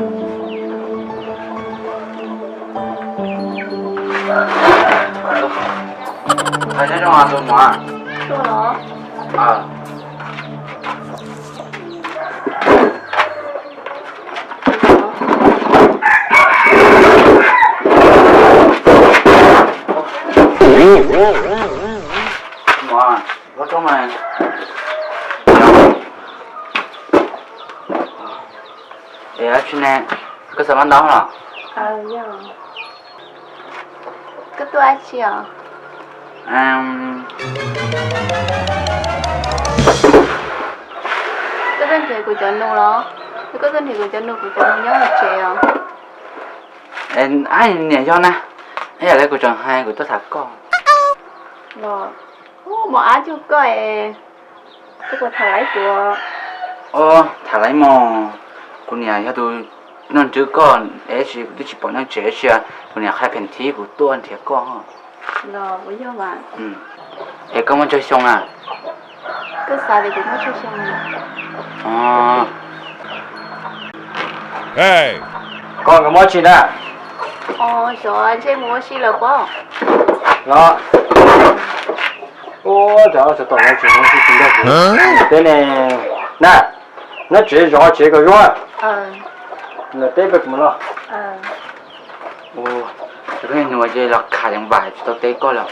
Hais nyob zoo tus muam. Muam, ua tsaug mas. Es dab tsi ne, koj xav pab ntawv los? Koj tuaj dab tsi os? Koj tuaj nrhiav kuv cov nus los? Koj tuaj nrhiav kuv cov nus, kuv cov nus nyob hauv tsev os. Ab, niam yog na, ib yam li kuv tseem hais kuv tuaj tham koj. Los, mus ab cuag koj es, koj puas tham laiv kuv? Os, tham laiv mog, kuv niam yog tus nrog nrhiav koj es kuv twb tsis pom nyob tsev sia, kuv niam qhia pheem thib kuv tuaj nrhiav koj. Los puas yog mas? Es koj muaj tsawg xyoo na? Koj xav tias kuv muaj tsawg xyoo? Koj nkawd muab tsi na? Xyov ntshe mus ua si lawm pob. Los, ua cas xav tom no tseem ua si tsis nrog kuv teb ne? Na, nyob tsev zov tsev kom zoo. Lawm teb peb kuv mus los. Koj niag nus ces los kham yees vam tsis tau teb koj lawm.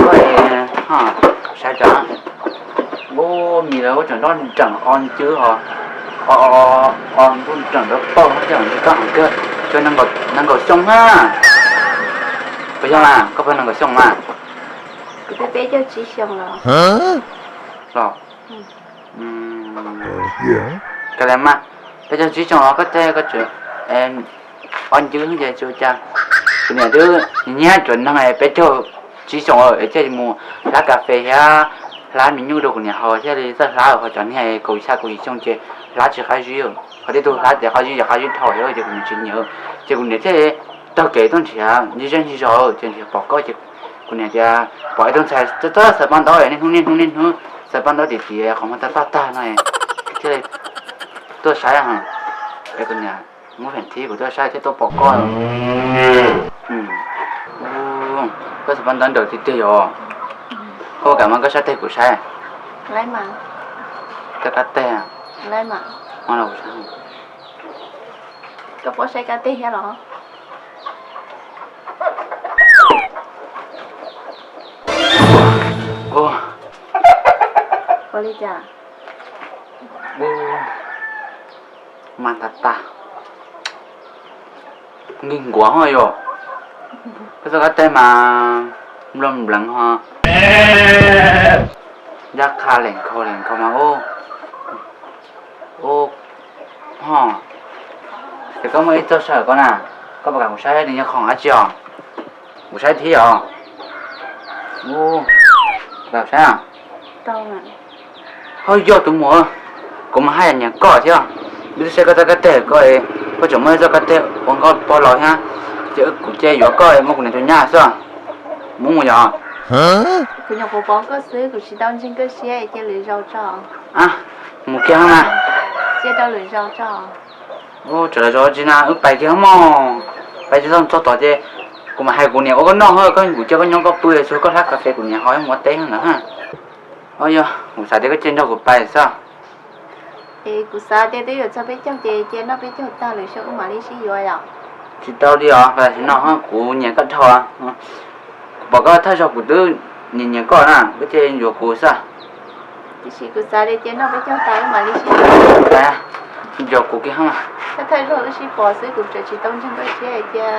Koj, saib tso, ua mis lawv ua tseem nroj nreem o ncwb ho, o o o nkuj nreem nrov pauj thiab ntshe koj heev kawg, tsawg nees nkaum xyoo na. Puas yog mas, koj puas nees nkaum xyoo mas? Kuv twb peb caug tsib xyoo los. Los, kawg li mas, peb caug tsib xyoo los koj tej koj tseem o ncwb ces tsis ua cas. Kuv niam twb nyiam tsuas neeg peb caug tsib xyoo es thiaj mus hlab kas fes thiab hlab me nyuj rau kuv niam haus thiaj li txawj hlab, ho cov niag kaum xya kaum yim xyoo ces hlab tsis qab zib. Ho tej tug hlab tias qab zib ces qab zib dhau ces kuv niam tsis nyiam, ces kuv niam thiaj taug kev tuaj nrhiav ncig zej ncig zos ces nrhiav pom koj ces kuv niam tias pom ib tug ntxhais txawj txawj xaws paj ntaub niaj hnub niaj hnub niaj hnub xaws paj ntaub tim tim qhov muag tag tag tag no thiaj li tuaj saib es kuv niam muab pheem thib kuv tuaj saib thiaj tuaj pom koj. Koj xaws paj ntaub nrawm tiag tiag yom. Koj kam mas koj sab teg kuv saib. Koj kab teg. Koj puas saib kab teg thiab los? Ua li cas? Mas tas tas, nkig nkuav ho yom. Koj txoj kab teg mas nplooj npleev ho, ncaj qha lees khau lees khau mas ub. Ub, ho, ces koj muaj ib txoj saw koj na, koj puas kam kuv saib nws yog khoom dab tsi os? Kuv saib thiab os. Ub, puas kam saib? Ho yog tus muam, kuv mas haj yam nyiam koj thiab. Wb twb saib koj txoj kab teg koj, koj tseem muaj ib txoj kab teg ua nkauj pog laus thiab. Ces kuv cia yuav koj muab kuv niam tus nyab xwb. Mus mus yom. Kuv nyuam qhuav pom koj xwb, kuv tsis tau ntseeg koj siab, cia lwm zaus tso. Mus kiag mas. Cia rau lwm zaus tso. Ub, tsam lwm zaus tsis na, wb pais kiag mog. Pais tsis txog txog tod ces kuv mam hais kuv niam ua koj noj, koj kuv cia koj nyob koj pw, tsuas koj hlab kas fes kuv niam ho mus ua teb ntawd. Yog, kuv xav tias koj cia nrog kuv pais xwb. Es kuv xav tias twb yuav txog peb caug ces cia noj peb caug tag lwm zaus wb mam li sib yuav yom. Tsis tau li os, tam sim no kuv nyiam koj dhau. Kuv pom koj thawj zaug kuv twb nyiam nyiam koj na, koj cia yuav kuv xwb. Tiam sis kuv xav tias cia noj peb caug tas wb mam li sib yuav. Yuav kuv kiag. Thawj zaug wb sib pom xwb kuv tseem tsis tau ntseeg koj siab, cia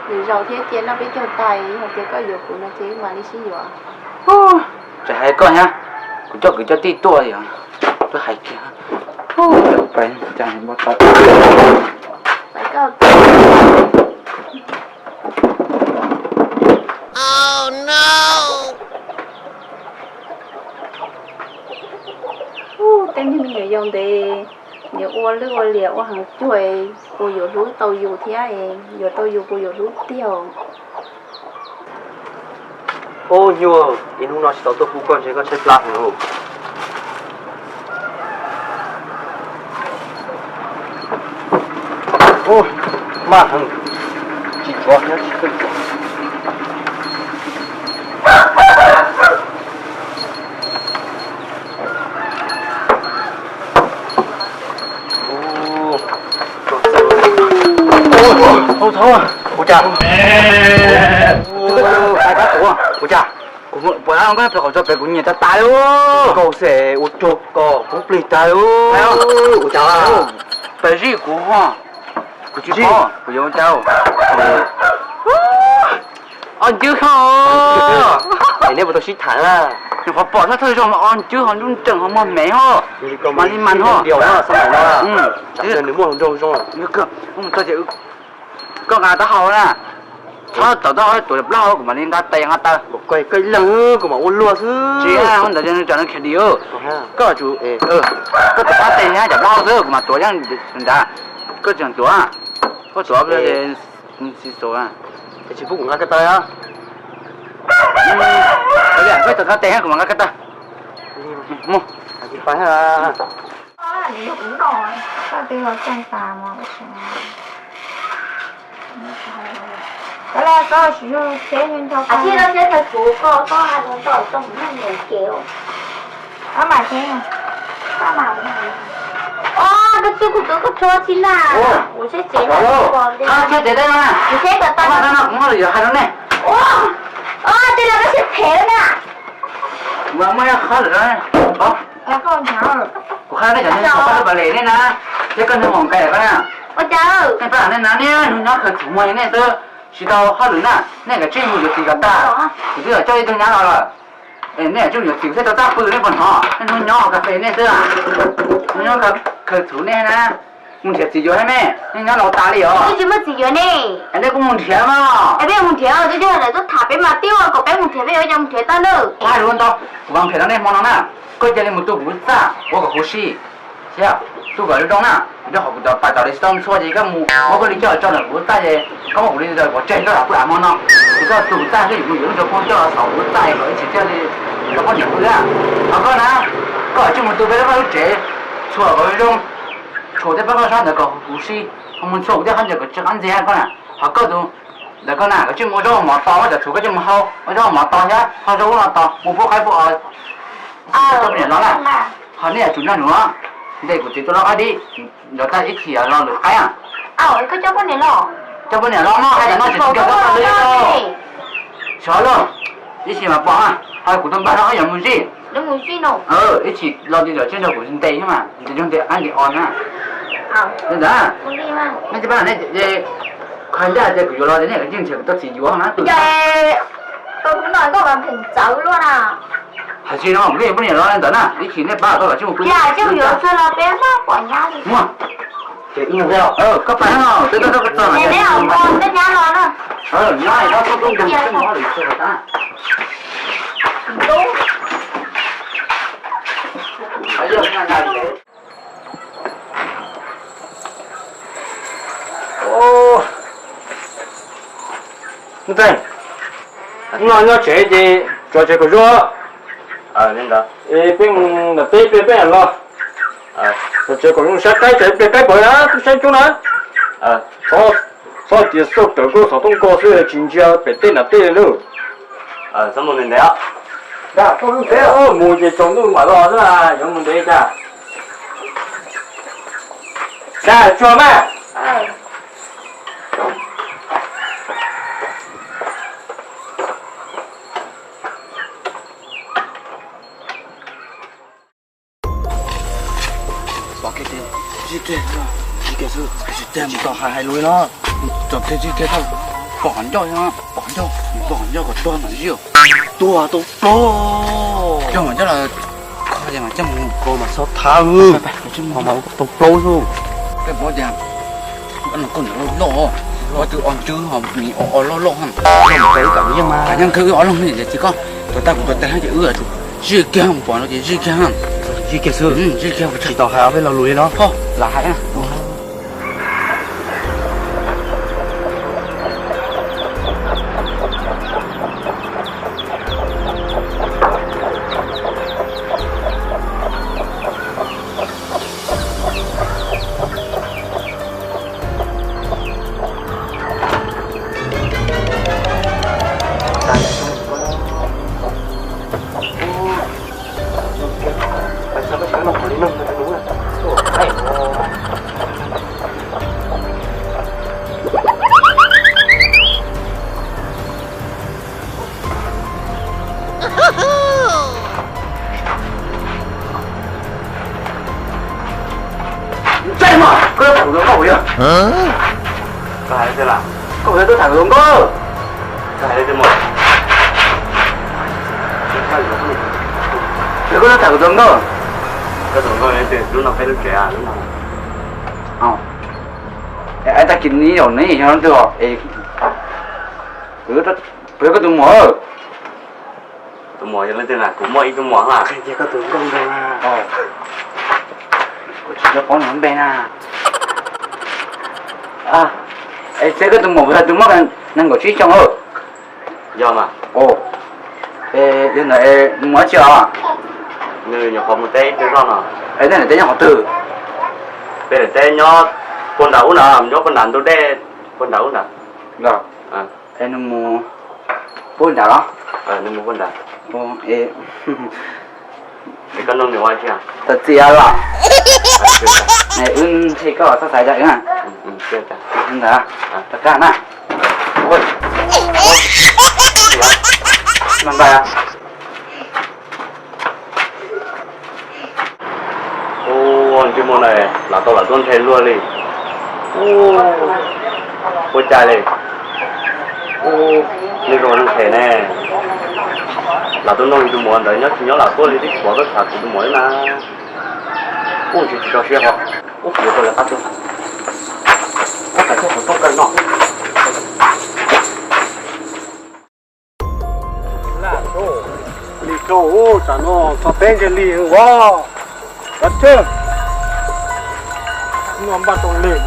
lwm zaus thiab cia noj peb caug tas yog tias koj yuav kuv no ces wb mam li sib yuav. Tseem hais koj thiab, kuv coj kwv coj tij tuaj yom, tuaj hais kiag. Tej niag me nyuam yaus ntev, nyias ua lwj ua liam ua heev cuag, puas yuav hlub tau yus thiab, yuav tau yus puas yuav hlub tiag. Ub nyuag, ib hnub no tsis tau tuaj pub koj ntshe koj tshaib plab heev lauj. Ub, maj heev, tsis tsuav nyob tsis txawj tsuav. Ub, ub, ub, ub, ua cas? Ua cas? Kuv puas dab koj pes qhov tso pem kuv nyiam tas tas li. Koj xwb ua rau koj kuv plig tas li. Ua cas? Pes zij kuv ho. Kuv tsis paub kuv yuav ua cas. Ob ncwb kho. Es neb puas tau sib tham na? Nyuam qhuav pom thawj thawj zaug mas ob ncwb ho nruj nreem ho muag mev ho. Mas li mas ho. Nws muaj hluas nraug zoo. Koj nqa taub hau na. Txhob txaus taub hau tuav cov plaub hau kuv mam li nqa tes nqa taw. Koj leeg kuv mam ua luag xwb. Tsis, ntawd yog nws tsom nws khiav dim. Koj tsum, koj tuav qab tes nqa cov plaub hau xwb kuv mam tuav yeej nrad. Koj tseem tuav, koj tuav tsis xus. Tsis pub kuv nqa ko taw. Koj tuav qab tes kuv mam nqa ko taw. Mus. Koj mam thiab. Koj mam. Koj twb kuv twb koj tsuab txij na. Kuv siab tsev na. Kuv siab tsev na. Kuv siab tsev na. Kuv muaj lus yuav hais rau nej. Tej no koj siab phem na. Kuv muaj ib qho lawm. Kuv qha nej cov neeg txhaum paj lub pas les nej na, thiab koj neeg mus nkaim koj na. Ua cas? Nej pab nej na, nej hnub nyob khaws txhuv muag li nej xwb, tsis tau hauj lwm na. Nej kav tsij mus yuav txiv kom tag. Kuv twb coj ib tug nyab los lawm. Nej kav tsij mus yuav txiv thiaj tau txaj pw, nej puas hnov? Nej hnub nyob kas fes nej xwb. Hnub nyob khaws txhuv nej na. Mus nrhiav txiv yuav thiab nej, nej nyob laus tas li os. Twb tsis muaj txiv yuav ne. Es nej kuj mus nrhiav mas. Es peb mus nrhiav, twb yog lawv tuaj tham peb mas, twb kom peb mus nrhiav, peb yuav cas mus nrhiav tag na. Kuv hais lus ntau, kuv vam phem rau nej hmo no na. Koj cia li mus tu kuv lub txaj ua kom huv si thiab tu kom zoo zoo na. Rau qhov kuv cov pam cov li tsis tau ntxhua ces koj mus muab koj li coj tso ntawm kuv lub txaj ces koj muab kuv li ntawd pov tseg koj lam pw av hmo no. Kuv coj tu kuv txaj thiab yuav mus yuav lub tsua phooj coj los xauv kuv lub txaj kom ib txhis thiaj li tau poj niam pw na. Ho koj na, koj tsij mus tu peb lub vaj lub tsev, txhua kom zoo, tshuav tej pab koj sab ntawd kom huv si, ho mus txhua kuv tej qhov ntawd kom tsis qab ntxiag koj na. Ho koj tus ntawd koj na, koj tsij mus ua zaub ua mov tos, ua cov txhuv koj tsij mus hau ua zaub ua mov tos thiab ho zaub ub no tos, mus pub qaib pub os. Coj poj niam los na, ho nej yuav tsum nyob nuav ntes kuv txiv tua loj qab dib, nrog tag ib chim los lwm qaib. Koj coj poj niam los, coj poj niam los no hais tias no tsis tau koj li. Xyov lauj, ib chim mas pom na, ho kuv tus npawg no yuav mus zij. Ib chim los tsis txawm tsij nrog kuv ntes thiab mas ntes yog ntes qaib ntes os na. Li ntawd, nej cov pab nej ces kho ncaj tias kuv yuav los ces nej kav tsij nrhiav kuv tau txiv yuav na. Hais tsis no kuv poj niam los li ntawd na, ib chim nej pab koj kav tsij mus pw. Muaj. Ces koj pab no, koj txog no. Ntxeeg, hnub no nyob tsev ces tso tsev kom zuag. Es peb mus ntawm teb pliag peb los. Tso tsev kom zoo, saib qaib, tsev pliag qaib pawg na, tub saib coob na. Txhob tias xauj rawv koj xov tooj ko xwb tsis ntsia pem tej nram tej li lauj. Mus ces tsaus ntuj mam los xwb, yuav mus ntev cas. Dag, tsuag mas. Pom kiag ces zij kiag, zij kiag xwb, tsis tag mus tau hais hais lus li no. Tsom kiag zij kiag, pom qhov ncauj, pom ncauj, pom ncauj kom tuag mas zij, tuag tau plaub. Coj mas coj los kho ces mas coj mus kho mas txhob thab, tau plaub xwb. Koj paub tias koj ntawd loj loj, koj twb ob ncwb ho mis o o loj loj, loj mus rau ib kam yeej mas. Yeej kawg wb ob leeg ne, ces koj tuav tag kuv tuav tag ces wb yuav tsum zij kiag, pom no ces zij kiag. Zij kiag xwb, zij kiag, tsis tau hais ob peb lo lus li no, lam hais na. Koj hais li cas? Koj puas tuaj tham kuv tus nkauj? Koj hais li cas mas? Koj tuaj tham kuv tus nkauj? Koj tus nkauj lub no peb lub tsev lub no. Tag kis neb zaum neb yog leej twg os? Kuv yog koj tus muam. Tus muam yog leej twg na? Kuv muaj ib tug muam na. Qhia kiag koj tus nkauj ntag. Kuv tsis tau paub nws lub npe na. Es koj tus muam puas yog tus muaj nees nkaum tsib xyoo? Yog mas. Yog ntawd nws mus dab tsi os? Nws nyuam qhuav mus teb ib pliag zog no. Es nej daim teb nyob qhov twg? Peb daim teb nyob puag nram ub na, nyob puag nram ntug dej, puag nram ub ntag. Es nws mus puag nrad los? Nws mus puag nrad. Es koj nug nws ua tsi? Txog txiv los? Wb ntshe koj txhob xav cas wb na. Ntawd, rov qab na. Ua ntsej muag na, lam tau lam tuaj ntshe luag li. Ua cas li? Nws zoo zoo phem ne. Lam tuaj nug yus tus muam ntawd nyob tsis nyob lam tuaj li, twb tsis pom tuaj tham kuv tus muam li na. Ua tsis tsis tso siab ho. Ua kuv yuav tau lawv qab tuaj. Ua cas tuaj qhov rooj kawg no. Lig kawg, tsam no txog teb ntshe lig os. Kav tsij, no npaj tau lig.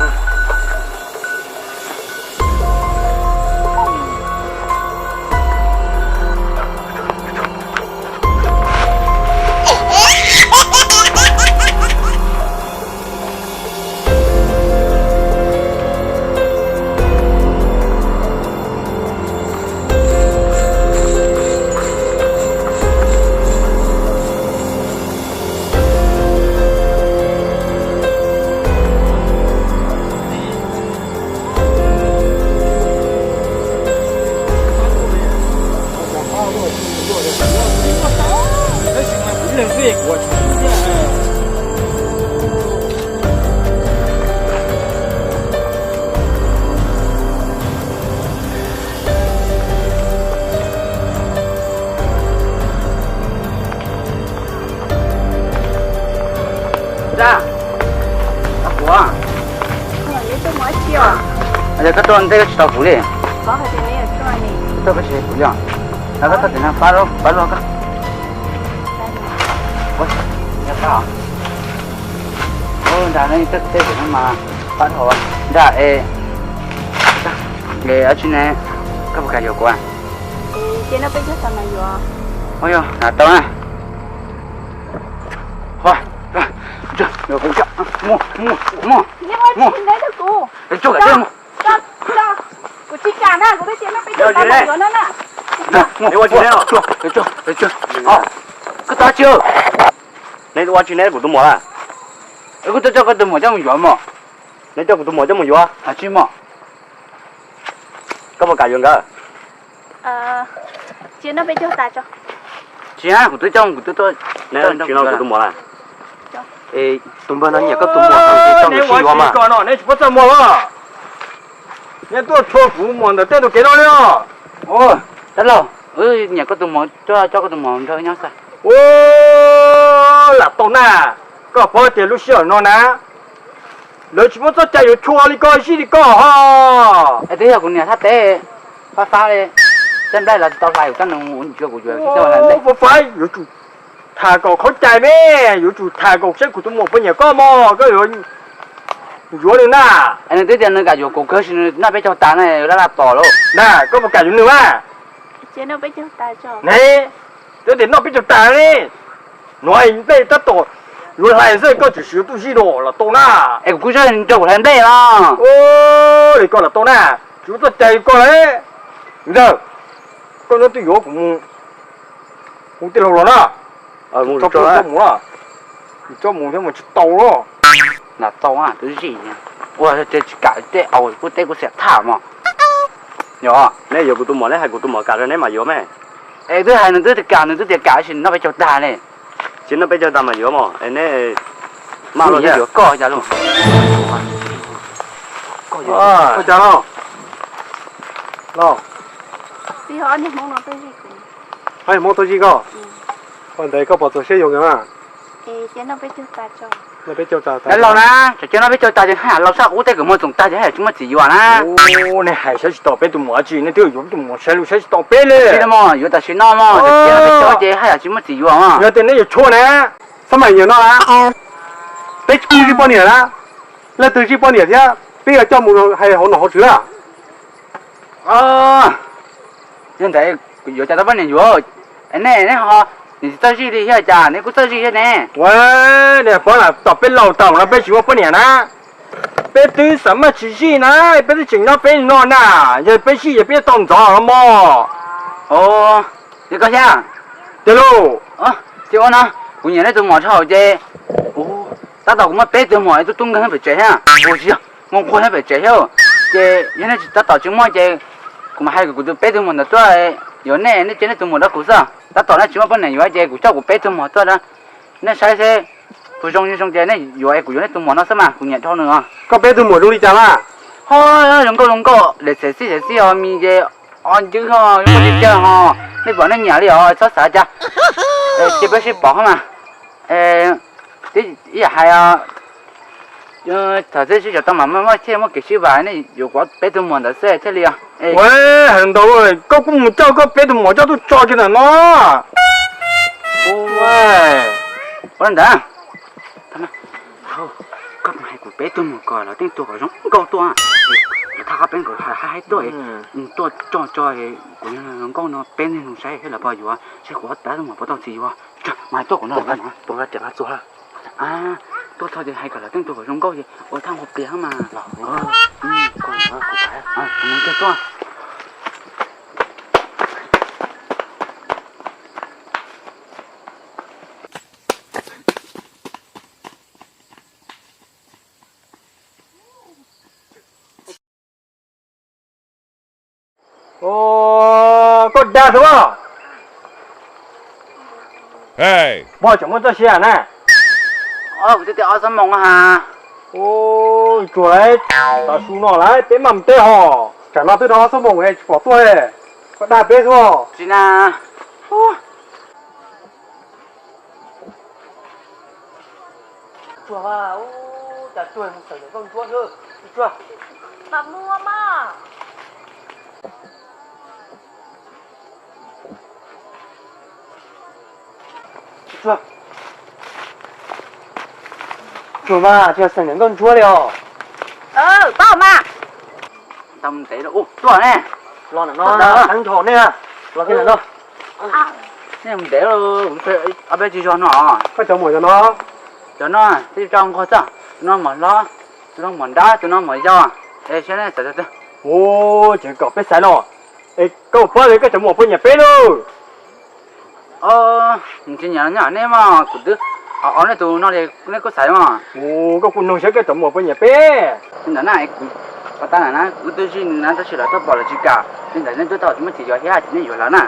Dab, dab kuv. Yog koj tuaj ntej koj tsis tau kuv li. Koj tuaj koj tsis hais kuv li os. Koj tuaj tim no pab luag koj. Nyob pab os. Nrad no tej tim no mas pab dhau. Nrad es, es dab tsi ne, koj puas kam yuav kuv? Ua yog, tau na. Mus, mus, mus. Kuv tsis kam na, kuv twb tias noj peb caug tas mas yuav no na. Koj tab tsi? Neb ua tsi neb kuv tus muam na? Kuv tuaj coj koj tus muam coj mus yuav mog. Neb coj kuv tus muam coj mus yuav? Tsis mog. Koj puas kam yuav nkawd? Tsis, kuv twb coj, kuv twb tuaj, neb tsis noj kuv tus muam na? Tus npawg no nyiam koj tus muam, neb ua tsis yuav mas. Neb tsis paub txaj muag los? Neb tuaj tshua kuv muam ntawm tej tus kev no li os. Dab laug, wb nyiam koj tus muam, coj koj tus muam nrog wb nyob xwb. Lam tau na, koj paub tias lub sij hawm no na, lawv tsis muaj txoj cai yuav tshua li koj, zij li koj ho. Es twb yog kuv niam thaj teb fab fab li, tej nplaig los tsis tau hlais, kuv coj nws mus ua ntsuag kuv yuav. Fab fab yuav tsum tham kom khaub cai me, yuav tsum tham kom saib kuv tus muam puas nyiam koj mog, koj yuav yuav nws na. Es nws twb tias nws kam yuav kuv kawg, sis nws noj peb caug tas na, laj laj tos lauj. Na koj puas kam yuav nws mas? Ne, twb tias noj peb caug tas ne. No nplej tab tom yuav hlais xwb, koj tseem siv tuaj zij no los tau na. Es kuv kuj zoj nrog kuv hlais nplej los. Li koj los tau na, tsis muaj txoj cai koj li. Ntawd, koj nyob twj ywm, kuv mus hu tij laug los na. Tso kuv coj mus na, kuv coj mus thiab mus tsis tau los. Lam tau twb zij, ua tsis kam tej au kuj teb kuv xiam thaj mog. Yog neb yuav kuv tus muam, neb hais kuv tus muam kam rau neb mas yuav me. Es twb hais nws twb kam, nws twb tias kam, sis noj peb caug tag li. Tsis noj peb caug tag mas yuav mog, es neb maj los yuav koj cas lauj. Ua cas los? Los, ob niag Hmoob tuaj zij koj. Ua ntawd koj pom txog siab yuav nkawd mas? Noj peb caug tas, tsam cia noj peb caug tas ces haj yam laus sab qub tej kws muag txoom tag ces haj yam tsis muaj txim yuav na. Nej hais saib tsis taus peb tus muam dab tsi, nej twb yuav tus muam saib lub saib tsis taus peb li. Tsis li mog, yuav tam sim no mog, tsam cia noj peb caug ces haj yam tsis muaj txim yuav mog. Yog tias nej yuav tshuaj na, xab mais nyiam no na, peb tsis pub zij poj niam na, leej twg zij poj niam thiab peb yuav coj mus hais hauv nom hauv tswv na. Yog ntawd kuv yuav cas tau poj niam yuav? Nej, nej ho, nws tsis txawj zij li thiab cas, nws kuj txawj zij thiab ne. Ua, nej paub lawm, tom peb laus tau no peb tsis muaj poj niam na. Peb twb xav maj tsis zij na, peb twb tseem nyob peb no na. Yog peb zij ces peb tau ntxov los mog. Yog koj thiab? Tiag lauj. Tsis ua no, kuv nyiam nej tus muam tshaj hauv ces, tab tom kuv muaj peb tug muam tub tub nkeeg pem tsev thiab, ua tsis yog, muaj nquag thiab pem tsev thiab. Ces yog nej tab tom tsis muaj ces kuv mam hais kom kuv tus peb tug muam ntawd tuaj yuav nej, nej cia nej tus muam rau kuv xwb. Tab tom nej tsis muaj poj niam yuav ces kuv coj kuv peb tug muam tuaj, nej saib seb puas zoo, zoo ces nej yuav, kuv yuav nej tus muam no xwb mas kuv nyiam dhau nws os. Koj peb tug muam zoo li cas mas? Ho, zoo nkauj zoo nkauj, daim txham xij txham xij ho mis ces o ncwb ho zoo nkauj tiag tiag ho. Nej pom nej nyiam li os, txhob xav cas. Cia peb sib pom mas. Twb ib yam hais, thaum twb sib caum tau mas muaj thiaj muaj kev sib vam, nej yuav kuv peb tug muam ntawd xwb thiaj li os. Ua, hais ntau, koj kuj mus coj koj peb tug muam coj tuaj tso kiag ntawm no. Ua ntawd, koj hais kuv peb tug muam kom los teej tuag kom zoo nkauj tuaj, los thaj koj peb nkawd hais hais tuaj, tuaj tso tso, kuv zoo nkauj no peb neeg zoo saib thiab los pog yuav saib kuv ob peb tug muam puas tau txim yuav. Mas hais tuaj kuv no, tuaj txog ces hais kom los teej tuag kom zoo nkauj ces ua thaj nqua plias mas los. Tuaj. Koj dag xwb. Pog tseem muaj txoj sia na. Kuv twb tias ob xuab moos ha. Tsuag lawm, tav su no lawm peb maj mus teb ho. Tsam no twb rau ob xuab moos es tsis pom tuaj. Koj dag peb xwb. Tsis na. Tsuag, cas tsuag mus xeem nkauj ntsuab xwb. Tsuag, mam mus mas. Tsuag, tsuag mas, tsis xeem nkauj ntsuab li os. Paub mas. Tau mus ntev lawm, tuaj ne. Los ntawm no, heev dhau nej. Los kiag ntawm no. Nej mus ntev lawm, ob peb tsis zog no. Koj cov muam cov no. Cov no twb tso nqog txog, tus no muam hlob, tus no muam nrab, tus no muam yau. Es saib nej xav tau twg. Ua, tseem kom peb xaiv no. Es koj paub li koj cov muam puas nyiam peb lauj? Tsis nyiam los nyob nej mas, kuv twb ob nej tus no li nej kuj xaiv mas. Ua, koj kuj nug saib koj cov muam puas nyiam peb. Li ntawd na, kuv pas tas na, kuv twb zij nws na tab sis lawv tuaj pom lawv tsis kam. Li ntawd nej twb tau tsis muaj txiv yuav thiab ces nej yuav lawv na.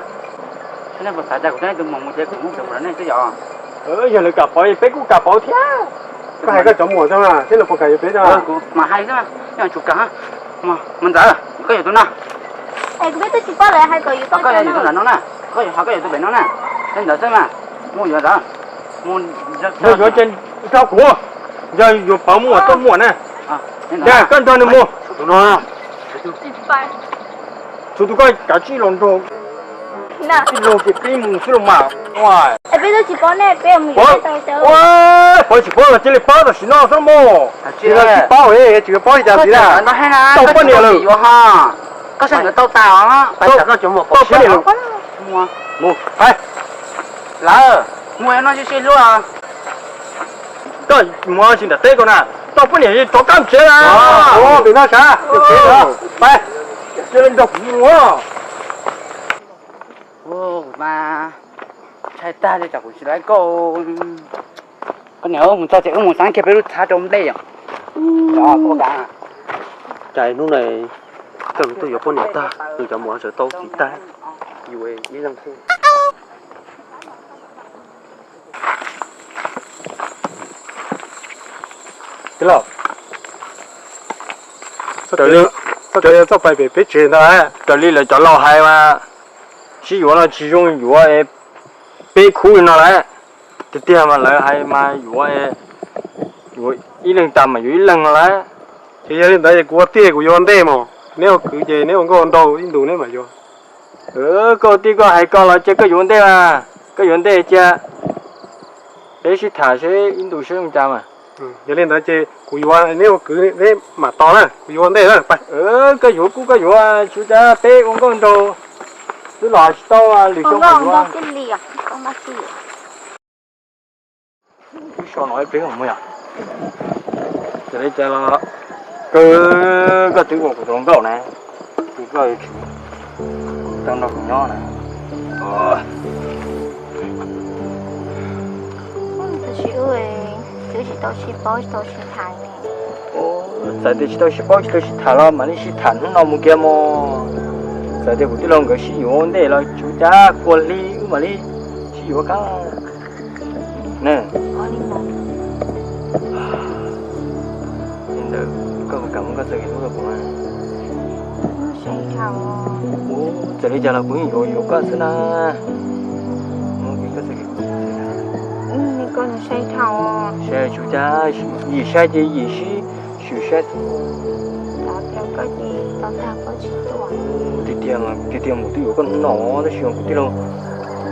Saib nej puas xav cas, kuv coj nej tus muam mus ces kuv muab cov muam rau nej xwb yom. Yog lawv kam pauv peb kuj kam pauv thiab. Koj hais koj cov muam xwb mas seb lawv puas kam yuav peb xwb. Kuv mam hais xwb, yog tsum kam. Mus Ntxawm, koj yuav tus no. Es kuv twb tsis paub lawv hais kom yuav, koj yuav tus ntawm no na, koj yuav, koj yuav tus pem no na. Li ntawd xwb mas, mus yuav ntawd. Yog yuav ces nrog kuv, yog yuav pauv muam tuaj muam na. Yog koj nrog nws mus. Tshuav tus koj kav tsij los nrog, tsij los ces peb mus xwb los mas. Peb twb tsis paub nej, peb mus yuav tau. Paub tsis paub los cia li paub tam sim no xwb mog. Tsis paub, tsis paub li cas li na. Tau poj niam lawm. Koj saib nkawd tau tas os. Tau poj niam lawm. Mus, lawv mus no sib hlub. Koj mus tsis nram teb ko na, tau poj niam rov qab tsev na. Pem no sav, peb cia li nrog kuv mus. Mas ntshai tag li, tsam kuv tsis laiv koj. Koj niam, mus txog ces wb mus xav kiag peb lub txhab rau nplej yom. Cas hnub no koj tuaj yuav poj niam tag, nws cov muam tseem tau txiv tag, yus ib leeg xwb. Tij laug, Raws li, txoj kev txoj pais pem peb tsev ntawd, raws li lawv cov laus hais mas sib yuav no tsis zoo yuav es peb khub li no lawm. Tiag tiag mas lawv hais mas yuav, yuav ib leeg tas mas yuav ib leeg no lawm. Ces yog li ntawd ces kuv ua tij kuv yuav ua ntej mas, neb ua kwv ces neb ua nkauj ua nraug ib ntus neb mam yuav. Koj ua tij koj hais koj los cia koj yuav ua ntej mas, koj yuav ua ntej cia peb sib tham seb ib ntus seb zoo cas mas. Yog li ntawd ces kuv yuav, neb ua kwv neb mam tos na, kuv yuav ua ntej na. Koj yuav kuj koj yuav, tsis ua cas, peb ua nkauj nraug xwb los tsis tau lwm xyoo yuav. Wb so no ib pliag mus yom. Ces li cas los koj, koj twb ua kuv tus hluas nkauj na, ces koj yuav tsum tau nrog kuv nyob na. Tab sis wb twb tsis tau sib paub tsis tau sib tham li. Txawm tias tsis tau sib paub tsis tau sib tham los mam li sib tham hnub no mus kiag mog. Txawm tias kuv tij laug nkawd sib yuav ua ntej los tsis ua cas, kuv ua hli wb mam li sib yuav qab. Ne, li ntawd koj puas kam muab koj txoj kev hlub rau kuv na? Ua, txawm li cas los kuv yeej yuav yuav koj xwb na. Muab koj txoj kev hlub rau kuv xwb na. Saib tsis ua cas, yim saib ces yim sib swm saib xwb. Tiag tiag, tiag tiag mas kuv twb yuav koj hnub no tab sis kuv tij laug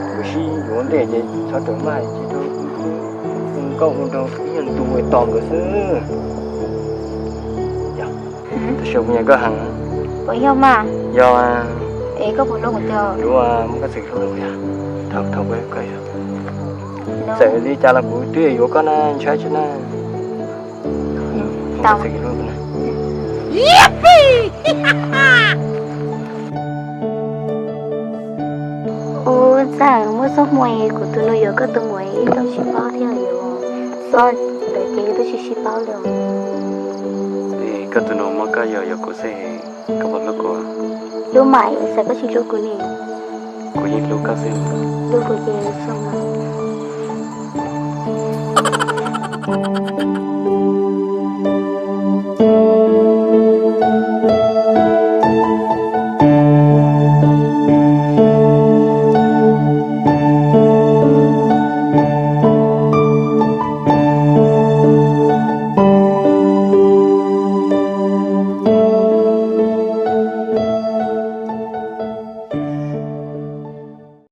nkawd sib yuav ua ntej ces txhob rawm maj ces ua nkauj ua nraug ib nyuag ntu es tos nkawd xwb. Tab sis kuv nyiam koj heev. Puas yog mas? Yog. Es koj puas hlub kuv tiag? Hlub, muab koj txoj kev hlub rau kuv yom. Thaum, thaum koj, txawm li cas los kuv twb yuav koj na, ntshai tsis na. Muab koj txoj kev hlub rau kuv na. Ua txawm muaj txoj hmoo kuv tus nus yuav koj tus muam wb tau sib paub thiab yom. Txoj ntawd ces wb twb tsis sib paub li. Koj tus nus muab koj yuav yuav kuv xwb, koj puas hlub kuv? Hlub mas, xyov koj tsis hlub kuv ne. Kuv yeej hlub koj xwb. Hlub kuv ces zoo mas.